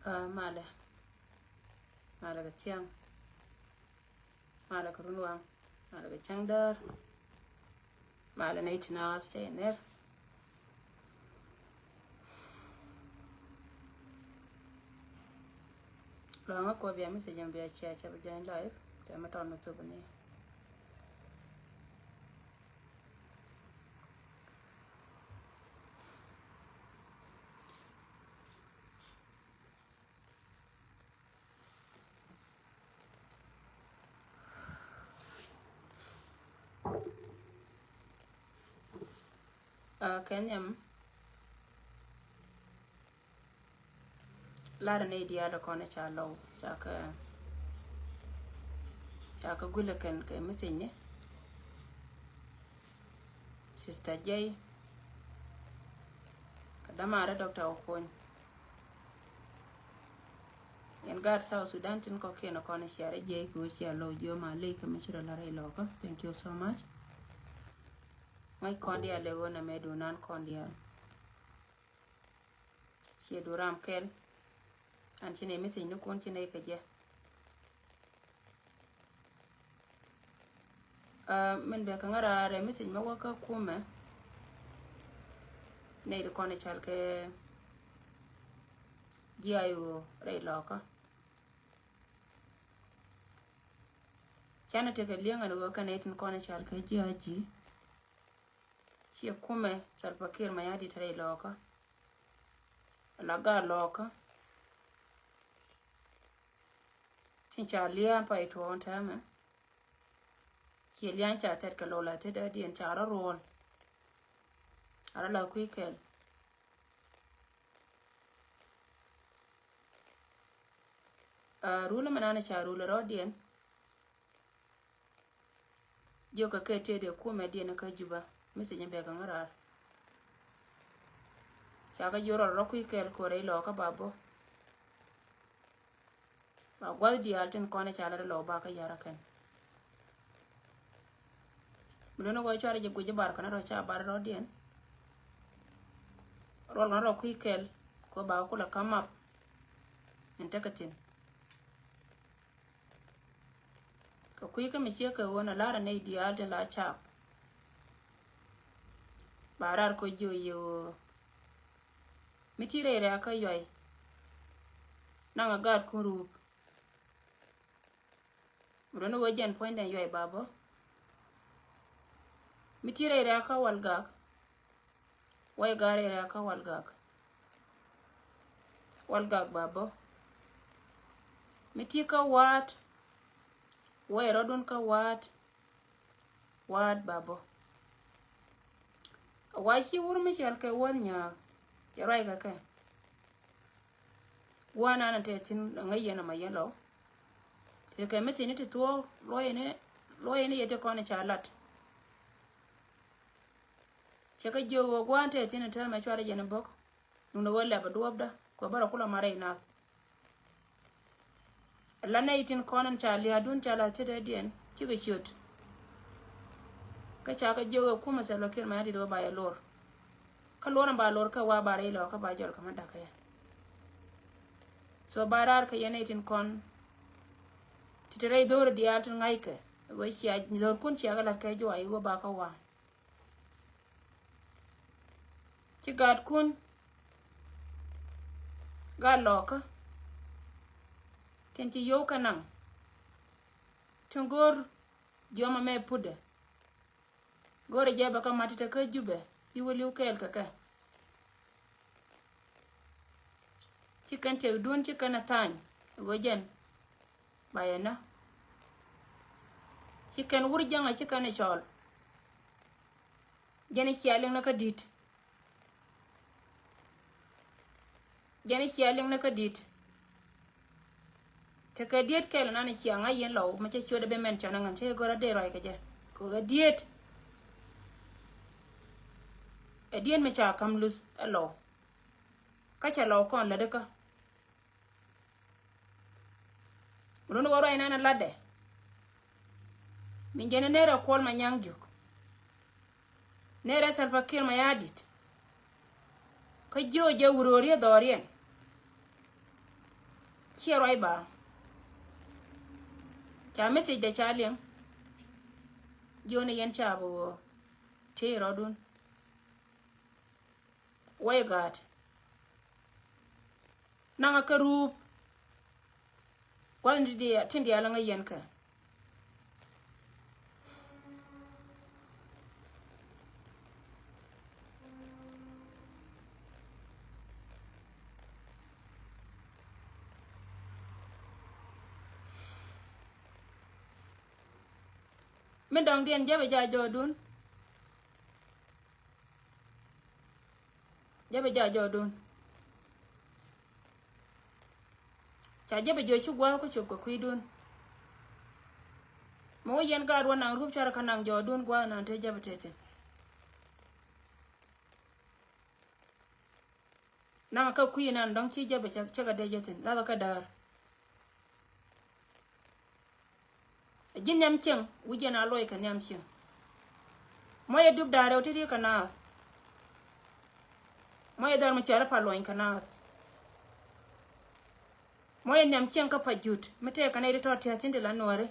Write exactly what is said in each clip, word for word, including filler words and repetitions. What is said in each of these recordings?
Ah, malɛ. Malɛ kɛ thiaŋ. Malɛ kɛ runwaŋ. Malɛ kɛ cäŋ däär. Malɛ nɛy ti naath cɛ yɛ ner. Lɔ̱ŋä kuɔ bia message bia cia ca bi join live. Tɛmɛ tɔn mi thop ni. Ah, kɛ nhiam. Lar ni diaal kɔn ca lɔw, ca kɛ, ca kɛ gulɛ kɛn kɛ message ni. Sister Jay, kɛ dämaarä Doctor Okuny. Yɛn gaat South Sudan tin kɔ̱kiɛn kɔn ciarɛ Jay kɛ wä cia lɔw jiɔ ma ley kɛ mi ci rɔ lar ilɔkä. Thank you so much. Ŋäc kɔn diaal lɛ ɣöö nɛ mɛ dunan kɔn diaal. Ciɛ du ram kɛl. An ci nɛ message ni kun ci nɛ kɛ jɛ. Ah, min bɛ kɛ ŋa̱ra rɛ message mɛ wä kä kumɛ. Nɛ di kɔn i̱ cal kɛ G I O rɛy lɔkä. Canɛ tekɛ liɛŋɛ ni wä kɛnɛ itin kɔn i̱ cal kɛ G I G. Ciɛ kumɛ Salva Kiir Mayardit rɛy lɔkä. La gaa lɔkä. Tin ca lia̱a̱n pa ituɔɔn täämɛ. Ciɛ lia̱a̱n ca tɛt kɛ lɔla tetdädiɛn ca rɔ ruɔl. A rɔ la kui̱ kɛl. Ah, rulä mɛ nanɛ ca rulä rɔɔdiɛn. Jiökä kɛ tëëdɛ kumɛ diɛn kä Juba. Message in bɛ kɛ ŋä raar. Ca kɛ jiök rɔɔdɛ rɔ kui̱ kɛl kuɔrɛ ilɔkä ba bä. Ba gua̱th diaal tin kɔn i̱ ca lat ilɔk ba kä yar akɛn. Mi luni wä cuarɛ jɛ guic i̱ bar kɛn rɔ ca bar rɔɔdiɛn. Ruɔl kɛn rɔ kui̱ kɛl kɛ ba kulɛ kä map. In tekɛ thin. Kɛ kui̱ kä mi ciek kɛ ɣöö nɛ la̱rä nɛy diaal tin la caap. Ba raar kɔ jiö yɛ ɣöö mi ti rɛy rɛ̈kä yuay. Naŋ a gaatkun ruup. Mi rɔ̱ni ɣöö jɛn puɔ̱nydɛ yuay ba bä. Mi ti rɛy rɛ̈kä wal gak. Way gaa rɛy rɛ̈kä wal gak. Wal gak ba bä. Mi ti kä wa̱a̱t. Way rɔ̱dun kä wa̱a̱t. Wa̱a̱t ba bä. A wa ci wur mi cɔal kɛ Wäl Nyaak. Cɛ ruac kɛ kɛ. Gua̱a̱r nan a te thi̱n ŋäc yɛn a ma yɛn lɔ. Ti kɛ mi thi̱n ti thuɔ̱ɔ̱k luɔyni, luɔyni yɛ ti kɔn ca lat. Cɛ kɛ jiök ɣöö gua̱a̱r te thi̱n täämɛ cuarɛ yɛn bok. Nunɛ wee lɛp a duɔ̱ɔ̱pdä kuɛ bärɛ kulɛ marɛ inath. La nɛy tin kɔn in ca lia̱a̱dun ca la tetdädiɛn cikɛ ciöt. Kä ca kɛ jiök ɛ kumɛ Salva Kiir Mayardit ɣöö ba yɛ lor. Kä luɔr in ba lor kä wa ba rɛy lɔ kä ba jɔl kä ma da̱kä yɛ. So ba raar kä yɛn nɛy tin kɔn. Ti te rɛy dho̱r diaal tin ŋa̱ckɛ ɣöö cia dho̱rkun cia kɛ la̱t kɛ juay ɣöö ba kä wa. Ci gaatkun gat lɔkä. Tin ci yio̱w kɛ naŋ. Tin go̱o̱r jiɔmɛ mɛ putdɛ. Go̱o̱rɛ jɛ bɛ kä mat ti te kä Jubɛ. Bi wä li̱w kɛɛl kɛ kɛ. Ci kɛn tëkdun ci kɛn ɛ tha̱a̱ny. Ɣöö jɛn ba yɛ nä. Ci kɛn wur jäŋä ci kɛn ɛ cɔɔl. Jɛn ɛ cia liŋ nä kä di̱t. Jɛn i̱ cia liŋ ni kä di̱t. Tekɛ diet kɛl nan i̱ cia ŋa̱c yɛn Lɔw mi cɛ ciötdɛ bi mɛn cɔn ɛ ŋän cɛ i̱ gör a dee ruac kɛ jɛ. Kɛ ɣöö ɛ diet. Ɛ diet mi ca ka̱m luth ɛ Lɔw. Kä cɛ Lɔw kɔn lätdi kä. Run wä ruac nan a latdɛ. Min jɛn a nerɛ Kuɔl Manyaŋ Jök. Nerɛ Salva Kiir Mayardit. Kä jiö jɛ wurööriɛ dhɔriɛn. Ciɛ ruac ba. Ca message dɛ ca liɛŋ. Jiö ni yɛn ca bi wä. Tëë rɔdun. Wä i̱ gaat. Naŋ a kä ruup. Gua̱th ni tin diaal aŋä yɛn kɛ. Min dɔ̱ŋdiɛn jäpɛ jaa jɔɔdun. Jäpɛ jaa jɔɔdun. Ca jäpɛ jiö ci gua̱a̱th kä cop kɛ kui̱dun. Mi wä yɛn gaat wä naŋ rup carɛ kä naŋ jɔɔdun gua̱a̱th naŋ te jäpɛ te thi̱n. Naŋ kä kui̱ nan dɔ̱ŋ ci jäpɛ cä, cä kɛ dee jɛ thi̱n lathɛ kä däär. Ji̱n nhiam cieŋ wi̱c jɛn a luɔc kɛ nhiam cieŋ. Muɔyɛ dup da̱a̱ rɛw ti̱ti̱ kɛ naath. Muɔyɛ dhɔr mi cɔal i̱ pa luɔny kɛ naath. Muɔyɛ nhiam cieŋ kä pa jut mi tëëkɛ nɛy ti tɔt ti̱a̱th tin ti la nuɔ̱ɔ̱ri.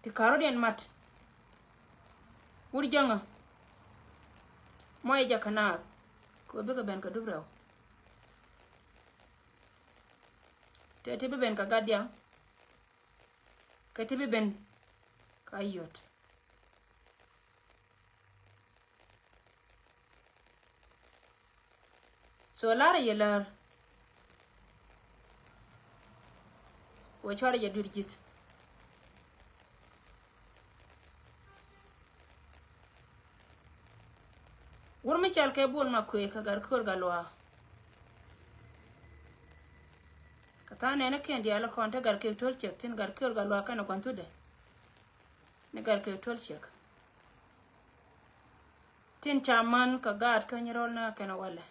Ti ka̱r rɔ̱diɛn mat. Wur jäŋä. Muɔyɛ jɛ kɛ naath kɛ ɣöö bikɛ ben kɛ dup rɛw. Tëë ti bi ben kɛ gat diaŋ. Kɛ ti bi ben ka yot. So larɛ yɛ lär. Wä cuarɛ jɛ dui̱r ji̱th. Wur mi cɔal kɛ Bol Makuëë kɛ Gatkiɔr Gatluak. Kɛ tha̱a̱ŋ nɛɛni kiɛn diaal kɔn te Gatkiɔr Tol Ciek, tin Gatkiɔr Gatluak kɛnɛ gua̱n thutdɛ. Ni Gatkiɔr Tol Ciek. Tin ca män kɛ gaat kä Nyirɔl ni kɛnɛ walɛ.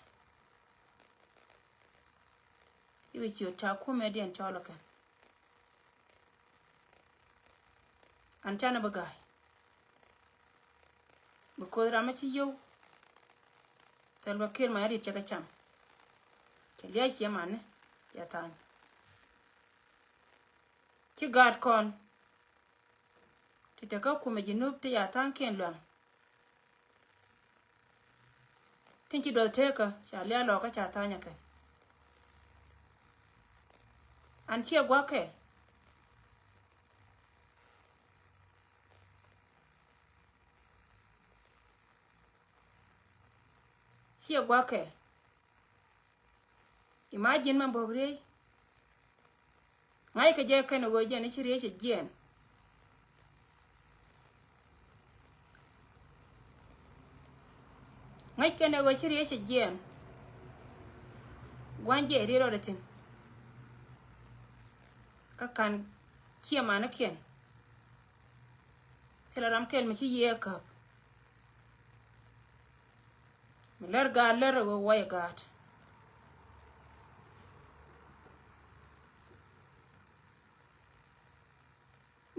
Ci kɛ ciöt ca kumɛdiɛn cɔl kɛn. An canɛ bi ga̱a̱c. Because ram mi ci yio̱w. Thil bä kiɛl ma rit cɛ kɛ cam. Cɛ lia̱a̱ ciɛ mani cɛ tha̱a̱ny. Ci gaat kɔn. Ti te kä kumɛ Jinub ti ya tha̱a̱ŋkiɛn luaŋ. Tin ci duɔth tekä ca lia̱a̱ lɔkä ca tha̱a̱nyä kɛ. An ciɛ gua̱kɛ. Ciɛ gua̱kɛ. Imagine mɛ bok riey. Ŋa̱ckɛ jɛ kɛn ɣöö jɛn i̱ ci riey cɛ jiɛɛn. Ŋäc kɛn ɛ ɣöö ci riey cɛ jiɛɛn. Gua̱n jiɛc riey rɔɔdɛ thi̱n. Kä ka̱n ciɛ manikiɛn. Thilɛ ram kɛl mi ci yiëë käp. Mi lär gaat lär ɛ ɣöö wa̱i̱ gaat.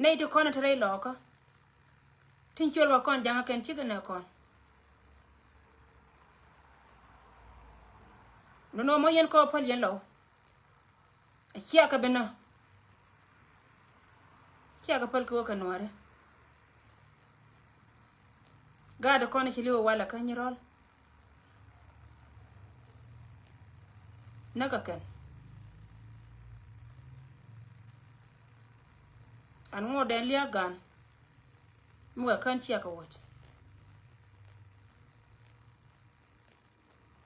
Nɛy ti kɔn te rɛy lɔɔkä. Tin ciöl kɛ kɔn ja̱ŋä kɛn cikɛ nɛ kɔn. Nunɔ mɔ yɛn kɔ päl yɛn lɔw. A ciakɛ bi nä. Ciakɛ päl kɛ wä kɛ nuɔ̱ɔ̱rɛ. Gaat kɔn ci li̱w walɛ kä Nyirɔl. Näkä kɛn. An ŋuɔ̱t dɛn liak gan mi wɛ kän ciɛk kɛ wäc.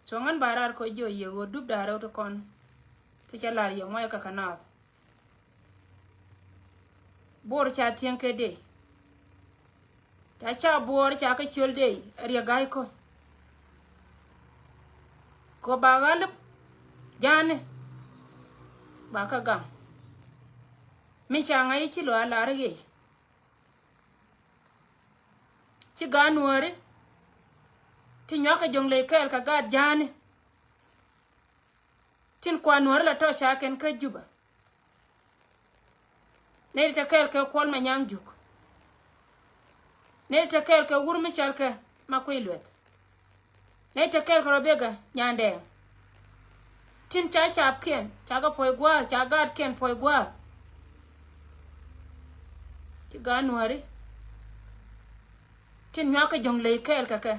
So ŋän ba raar kɔ jiɔ yɛ ɣöö dup da̱a̱ rɛw ti kɔn ti cɛ lar yɛ muɔc kɛ kɛ naath. Buɔr ca thiäŋ kɛ dee. Ca ca buɔr ca kɛ ciöl dee ɛ riɛ ga̱a̱c kɔ. Kɔ ba ɣa̱l ja̱a̱ni ba kɛ gaŋ. Mi ca ŋa̱c ci lɔ a lar i̱ ɣëc. Ci gaat nuääri ti nyuak kɛ jo̱ŋ ley kɛɛl kɛ gaat ja̱a̱ni. Tin kuan nuääri la tɔ̱ ca kɛn kä Juba. Nɛy ti te kɛɛl kɛ Kuɔl Manyaŋ Juk. Nɛy ti te kɛɛl kɛ wur mi cɔal kɛ Makuei Lueth. Nɛy ti te kɛɛl kɛ Rebecca Nyandɛɛŋ. Tin ca capkiɛn ca kɛ puɔ̱c gua̱a̱th, ca gaatkiɛn puɔ̱c gua̱a̱th. Ti gaat nuääri tin nyuak kɛ jo̱ŋ ley kɛɛl kɛ kɛ.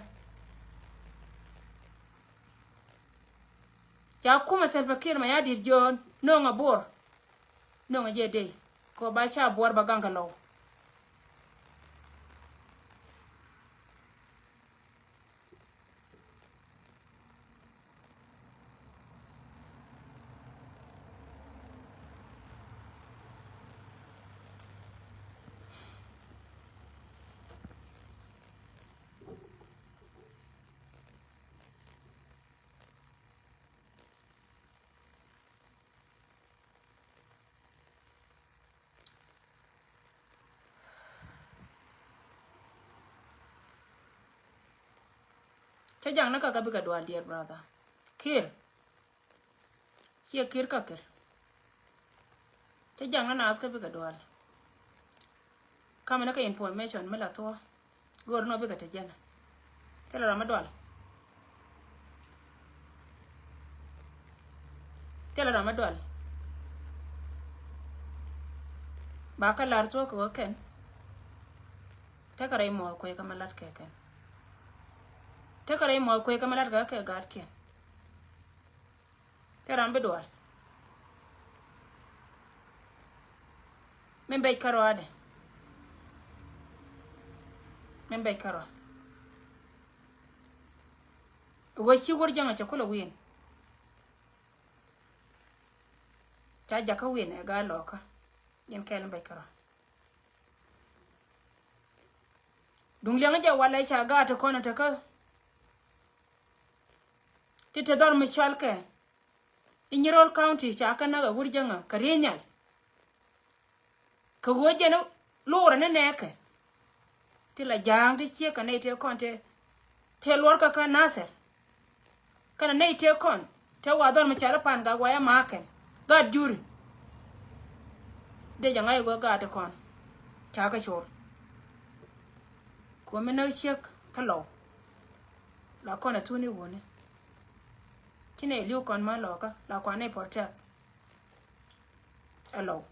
Ca kumɛ Salva Kiir Mayardit jiɔn no̱o̱ŋ a buɔr. No̱o̱ŋ a jiɛ dee kɔ ba ca buɔr ba gaŋ kɛ lɔw. Cä jaŋ ni kä kɛ bikɛ dual, dear brother. Kiir. Ciɛ Kiir kä Kiir. Cä jaŋ ni naath kä bikɛ dual. Kamɛ ni kä information mi la thuɔ̱k. Go̱o̱r ni ɔ bikɛ te jɛn. Thilɛ ram mi dual. Thilɛ ram mi dual. Ba kä lar thuɔ̱k kɛ ɣöö kɛn tekɛ rɛy muɔɔth kueekä mi lat kɛ kɛn. Tekɛ rɛy muɔɔth kueekä mi lat kɛ kɛ gaatkiɛn. Thilɛ ram bi dual. Min bɛc kärɔadɛ. Min bɛc kärɔa. Ɣöö ci wur jäŋä cɛ kulɛ wi̱i̱n. Ca jakä wi̱i̱n ɛ gaa lɔɔkä. Jɛn kɛɛl in bɛc kärɔa. Duŋ liɛŋä jɛ walɛ ca gaat ti kɔn in tekä. Ti te dhɔr mi cɔalkɛ i̱ Nyirol County ca kä näk ɛ wur jäŋä kɛ riey nhial. Kɛ ɣöö jɛn luurɛ ni nɛɛkɛ. Ti la ja̱a̱ŋ ti ciek kɛ nɛy tëë kɔn tëë, tëë luɔrkä kä Nasir. Kɛnɛ nɛy tëë kɔn tëë wa dhɔl mi cɔal i̱ Pan Gak Wayɛ Makɛn. Gaat juri. Dee jɛ ŋa̱c ɛ ɣöö gaat ti kɔn ca kä cor. Kuɔ̱mi näk ciek kä lɔw. La kɔn a thuni wuni. Ci nɛy li̱w kɔn ma lɔkä la kuan nɛy protect. Ɛ lɔw.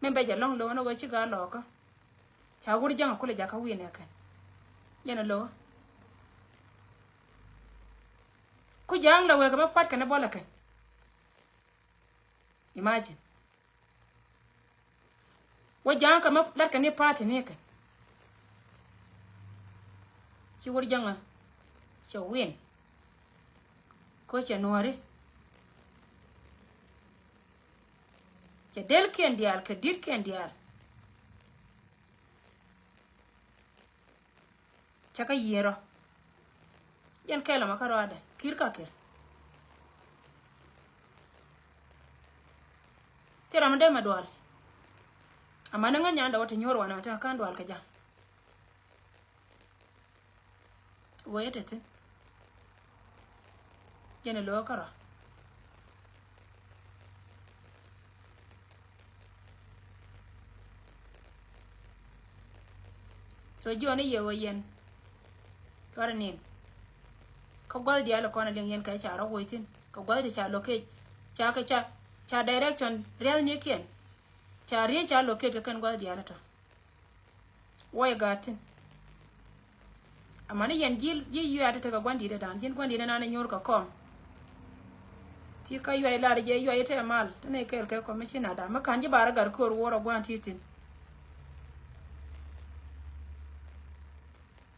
Min bɛ jɛ lɔ̱ŋ lo̱o̱n ɛ ɣöö ci gaa lɔɔkä. Ca wur jäŋä kulɛ jakä wi̱i̱ nɛ kɛn. Jɛn ɛ lo̱o̱. Ku ja̱a̱ŋ la wekɛ mi pua̱t kɛn ɛ bɔlɛ kɛn. Imagine. Wä ja̱a̱ŋ kɛ mi latkɛ ni party ni kɛ. Ci wur jäŋä cɛ win. Kä cɛ nuɔ̱ɔ̱ri. Cɛ delkiɛn diaal kɛ di̱tkiɛn diaal. Cä kä yiëë rɔ. Jɛn kɛl ɛmɔ kä rɔadɛ Kiir kä Kiir. Thil ram mi dee mɛ dual. Amäni ŋäc nyan dɔwä ti nyuur wanɛ mɛ ti ŋä kän dual kɛ ja̱. Wee te thi̱n. Jɛn ɛ lo̱o̱ kärɔa. So jiɔni yɛ ɣöö yɛn cuarɛ nin. Kä gua̱th diaal kɔn a liŋ yɛn kɛ ca rɔ woc thi̱n kɛ gua̱th ti ca locate ca kɛ ca ca direction ria̱thnikiɛn. Ca riec ca locate kɛ kɛn gua̱th diaal tɔ. Wä yɛ gaat tin. Amäni yɛn ji̱ ji̱ yuɛ a ti tekɛ gua̱ndi̱t ɛ da̱a̱n ji̱n gua̱ndi̱t ɛ naan ɛ nyuur kɛ kɔm. Ti kä yuay lar jɛ yuay tɛ mal. Tɛ ni kɛl kɛ commissioner da. Mɛ kan ji̱ bar gat ko̱r wor a guan ti thi̱n.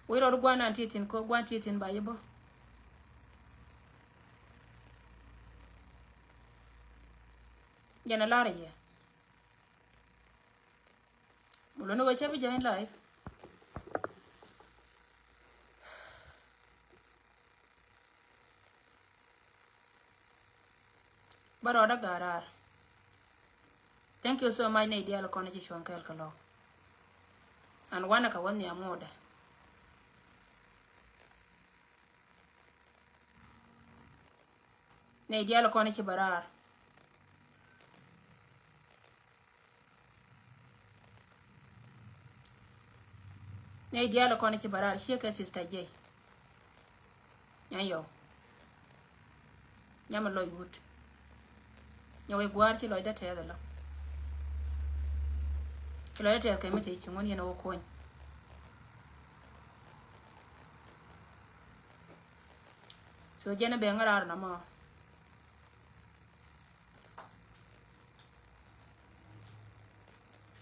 Wec rɔɔd guan an ti thi̱n kɛ guan ti thi̱n ba ji̱ bä. Jɛn a lar a yɛ. Mulo ni wä cɛ bi join live. Bä rɔɔdä ga̱a̱r raar. Thank you so much nɛy diaal kɔn ci cuɔ̱ŋ kɛɛl kɛ lɔ̱k. An wanɛ kɛ wä nhiam ŋotdɛ. Nɛy diaal kɔn ci bä raar. Nɛy diaal kɔn ci bä raar ciek kɛ sister J. Nyam yɔw. Nyam lɔc wut. Nyɛ wec gua̱a̱r ci lɔcdä tɛth ɛlɔ. Ci lɔcdä tɛth kɛ mi thiec ci ŋun yɛn a wä kuɔny. So jɛn a ben ŋäraar nɔmɔ.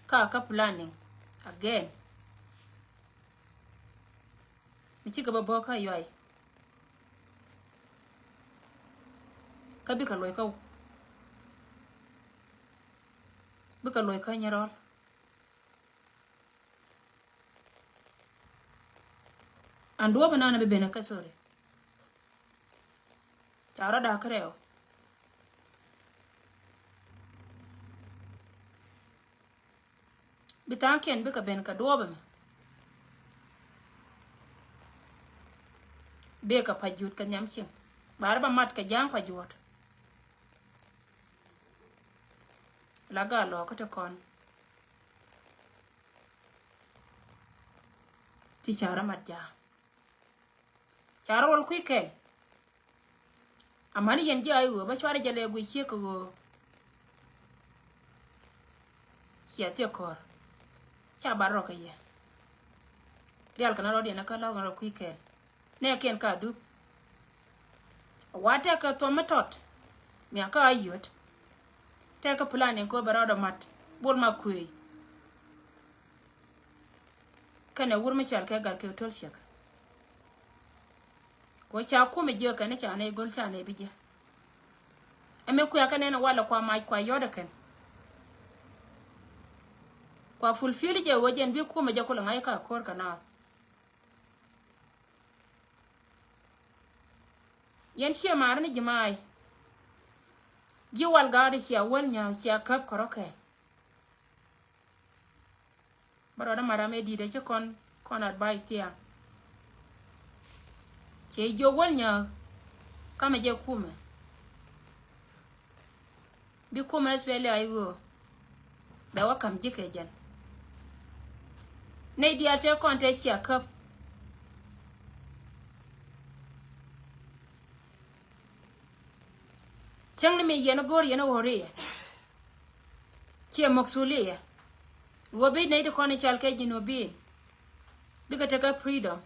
Ka kä planning again. Mi cikɛ bä bä kä yuay. Kä bikɛ loc kä, bikɛ loc kä nyɛ rɔl. An duɔ̱ɔ̱p inan bi ben kä, sorry. Ca rɔ da̱a̱k kärɛw. Bi tha̱a̱ŋkiɛn bikɛ ben kɛ duɔ̱ɔ̱p ɛmɛ. Bikɛ pa juut kɛ nhiam cieŋ. Bar ba mat kɛ ja̱a̱ŋ pa juɔ̱ɔ̱t. La gaa lɔɔkä ti kɔn. Ti ca rɔ mat ja̱a̱ŋ. Ca rɔ wal kui̱ kɛl. Amäni yɛn ji̱ ay ɣöö bä cuarɛ jɛ lɛ guic ciek kɛ ɣöö. Ciɛ thiɛ kɔr. Ca bar rɔ kɛ yɛ. Rial kɛn rɔ diɛn kä lɔk rɔ kui̱ kɛl. Nɛ kiɛn ka dup. Wa tɛkɛ thuɔm mi tɔt. Mia kä a yöt. Tɛkɛ planning kɛ ɣöö bɛ rɔ dɔ mat. Bol ma kuëë. Kɛnɛ wur mi cɔal kɛ gat kɛ töl ciek. Kɛ ca kumɛ jiök kɛn ca nɛy go̱l ca nɛy bi jiɛ. Ɛmɛ kuɛ kɛ nɛn walɛ kua mac kua yɔt ɛ kɛn. Kua fulfill jɛ wä jɛn bi kumɛ jɛ kulɛ ŋa̱c ka ko̱r kɛ naath. Yɛn ciɛ ma̱a̱r ni ji̱ ma̱a̱y. Ji̱ wal ga̱a̱di cia wäl nyääk cia käp kɛ rɔ kɛɛl. Bä rɔɔdä maram ɛ di̱t ɛ ci kɔn, kɔn advice thiaŋ. Cɛ jiök wäl nyääk kamɛ jɛ kumɛ. Bi kumɛ S P L A I ɣöö bɛ wä ka̱m ji̱ kɛ jɛn. Nɛy diaal tëë kɔn tëë cia käp. Cäŋ ni mi yɛn a go̱o̱r yɛn a ɣöö ri yɛ. Ciɛ muksuliya. Ɣöö bi nɛy ti kɔn i̱ cɔal kɛ Jinubin. Bikɛ tekɛ freedom.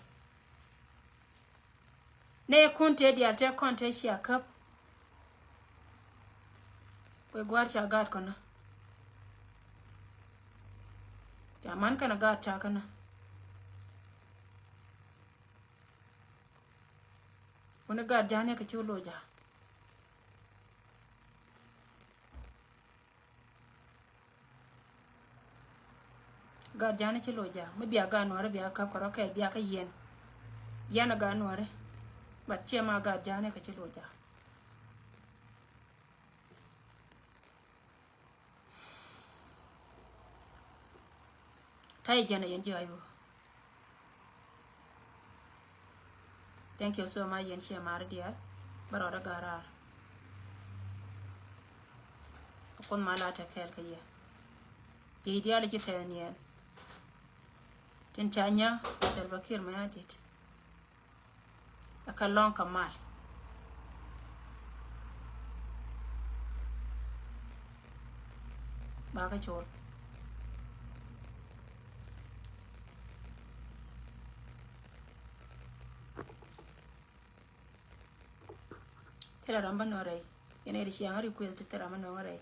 Nɛy kun tëë diaal tëë kɔn tëë cia käp. Wec gua̱a̱r ca gaat kɔnä. Ca man kɛn a gaat ca känä. Wuni gaat ja̱a̱n yɛ kɛ ci loc ja̱a̱. Gaat ja̱a̱n ci loc ja̱a̱. Mi bia gaat nuɔ̱ɔ̱ri bia käp kɛ rɔ kɛɛl bia kä yɛn. Yɛn a gaat nuɔ̱ɔ̱ri. But ciɛ ma gaat ja̱a̱n yɛ kɛ ci loc ja̱a̱. Ta̱yɛ jɛn a yɛn ji̱ ayuɔ. Thank you so much yɛn ciɛ ma̱a̱r diaal. Bä rɔɔdä ga̱a̱r raar. A Kuoth ma la tɛ kɛɛl kä yɛ. Ji̱ diaal ci tɛth niɛn. Tin ca nyä Salva Kiir Mayardit. Ɛ kɛ lɔ̱ŋ kɛ mal. Ba kä col. Thilɛ ram bä nɔ rɛy. Kɛn ɛ ti ciaŋ request ti thil ram mi nööŋ rɛy.